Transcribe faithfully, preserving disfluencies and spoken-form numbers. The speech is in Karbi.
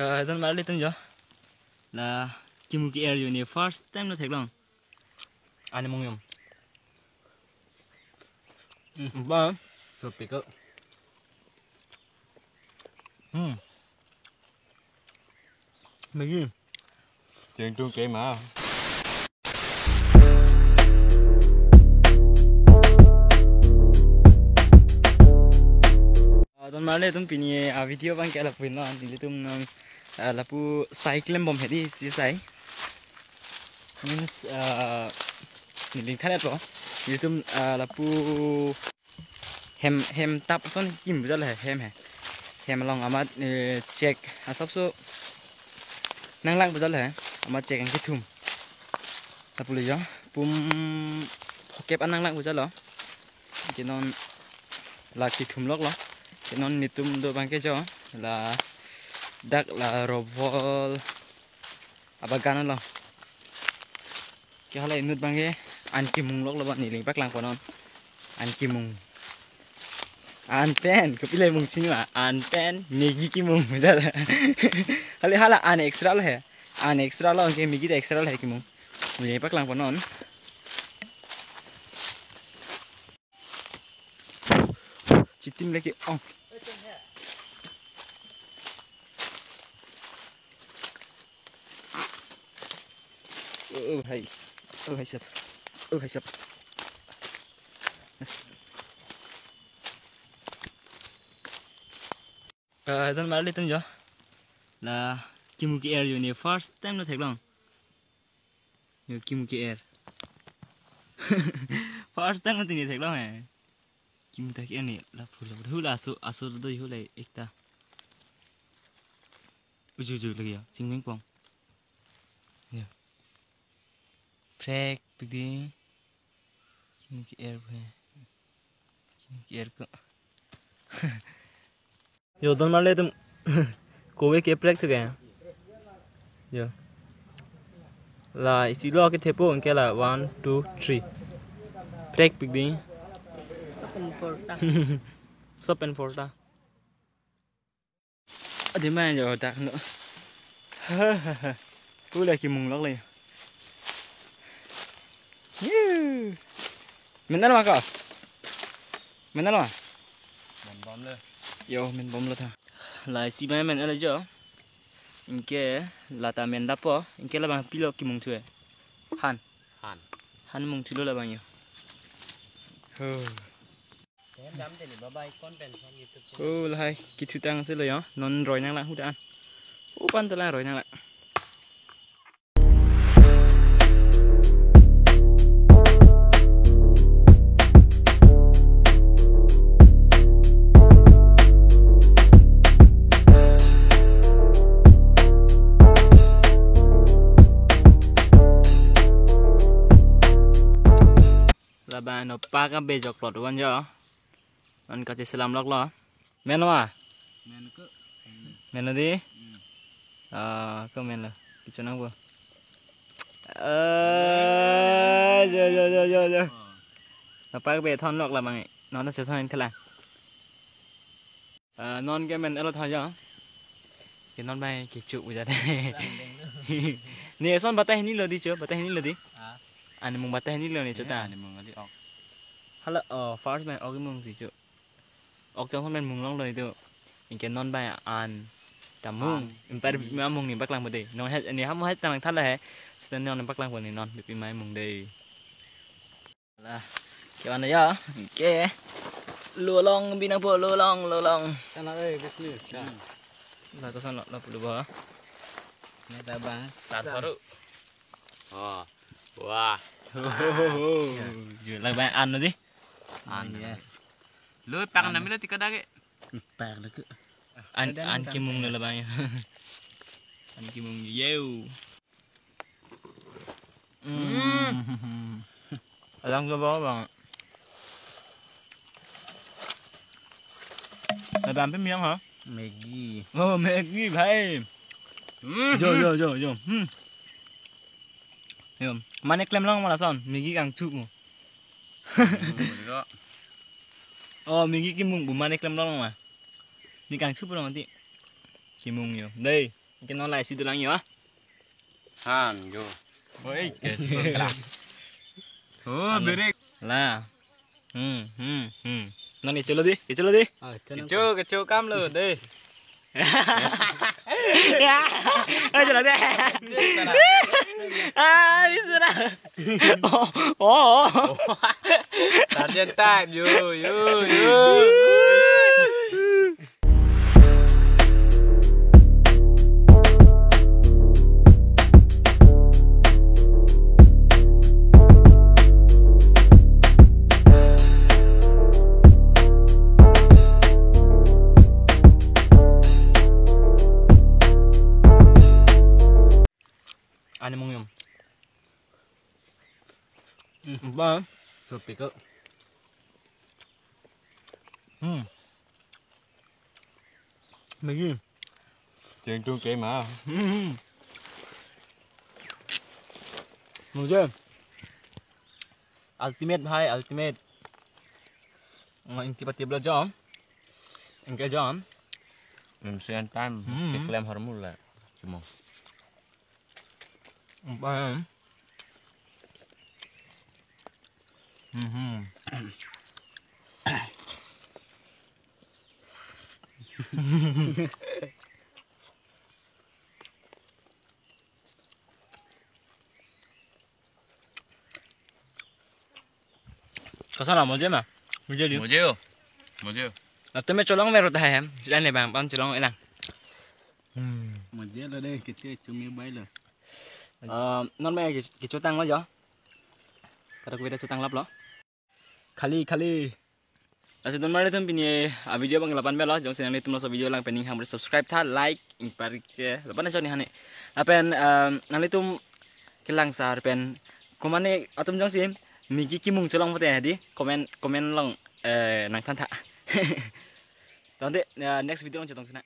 Ah, don marli tum jo. La kimu ke-er jo ne first time lo theklong. Ani mung yom. Hmm, ba. So pickle. Hmm. Maggi. Jeng tung ke ma. Ah, don marli tum pini a video abang ke lapu-an lo, nelitum non, ah, lapu sai klembom hedi si sai. Means, ah, neli than-et lo. Nelitum, ah, lapu hem, hem tap ason kim bujal he, hem he. Hem along amat, eh, chek asapso nanglang bujal he, amat chek angkethum. Lapu le jo, pum hokep an nanglang bujal lo. Ke non la kethum lok lo. Ke non netum do abang ke jo, ladak la robol abagan lo. Ke hala inut abang ke an kimung lok lo ba, neli paklang pon non. An kimung. An pen, kopi le mung chini ma. An pen, Maggi kimung. Hala, hala an extra lo he. An extra lo, ke Maggi ta extra lo he kimung. Neli paklang pon non. Chitim leke ong. Oh, oh, hai. Oh, hai sap. Oh, hai sap. Ah, don marli tum jo. La kimu ke-er jo ne first time lo theklong. Yo kimu ke-er. First time lo tini theklong he. Kimu ta ke-er ne lapu lapu. Hula aso, aso do hula ekta. Uju uju lagi ya, chingming pong. Ya. Prek pidi. Kimu ke-er he. Kimu ke-er ko. Yo, don marli tum. Kove ke prek thu ke. Yo. La isi lo ke thepo anke la one, two, three. Prek pik di. Sopen porta. Sopen porta. Adi ma jo dak no. Pu la kimung lok le. Yoo. Men-el ma ko? Men-el ma? Men bom le. Yo, men bom lo tha. La isi ma men-el jo. Anke lata men dapo, anke labang pilo kimung thu e. Han. Han. Han mung thulo labang yo. Huh. Ko lahai kithutang si lo yo. Non roi nanglang hutan. Upan telang roi nanglang. Labang no pak abe jok plot wan jo. Non kacheselam lok lo. Men wa? Men ke. Men lo di? Hmm. Ah, ke men lo. Kichonang bo. Ah, jo, jo, jo, jo, jo. Oh. Napak be thon lok labang e. Non ta chethon khala. Ah, non ke men-el tha jo. Ke non bai ke chuk uja de. Ne son bata hini lo di cho, bata hini lo di. Ah. An mung bata hini lo ne cho ta. An mung ali ok. Hala, oh, first bai ok mung si cho. Ok tong men mung long lo itu. Anke non bai an ta mung. An. Empat ma mung ni paklang pute. Non het ni ham het tang thala he. Sita non paklang pute non pipi mai mung de. La. Ke mana ya? Ke. Lolong binang po lolong lolong. Sana eh bisnis. La to san lo pulo ba. Ne tabang. Sat baru. Oh. Wah. Yo, la bai an lo di. An. Yes. Lo pang na mila tika dage. Pang lo ke. An, an kimung lo la bai. An kimung yeu. Hmm. Alang ke bawah bang. Ada ampe miang ha? Maggi. Oh, Maggi bhai. Hmm. Jo, jo, jo, jo. Hmm. Yo, mane klem long ma lason, Maggi kangchu mo. Hmm, betul. Oh, Maggi kimung bu mane klem long ma. Ne kangchu pu long ti. Kimung yo. Dei. Keno la isi dolang yo. Han jo. Oi, ke sekolah. Oh, berek. La. Hmm, hmm, hmm. Non icholo di, icholo di. Ah, chalo. Kecho, kecho kam lo deh. Ya. Ayo cholo di. Ah, bisa dah. Oh, oh, oh. Sergeant type, yo, yo, yo. Ani mung yum. Hmm, ba. Sopi ko. Hmm. Maggi. Jeng tung ke ma. Hmm. Mujhe. Ultimate bhai, ultimate. Nang ingti pati bela jom. Ingke jom. Hmm, same time. Hmm. Keklem harmul la. Cuma. Bang. Mhm. Koson lo, mujhe ma? Mujhe di. Mujhe ho. Mujhe ho. Latum me cholong me rota hai hem. Jane bang pan cholong elang. Hmm. Mujhe lo de, kete chumi bai lo. Ah, non me ke-, kechotang lo jo. Kadokave ta chotang lap lo. Khali, khali. Lasi don mar atum pini a video abang lapu-an belo, jongsi nanglitum laso video lang pen ning hang subscribe tha, like, ingpar ke, lapu-an choni hane. Lapen, em, nanglitum kelang sar pen, komatne atum jongsi Maggi kimung cholong pute di, comment, comment along, eh, nangthan tha. Tangte, eh, next video along chetong sina.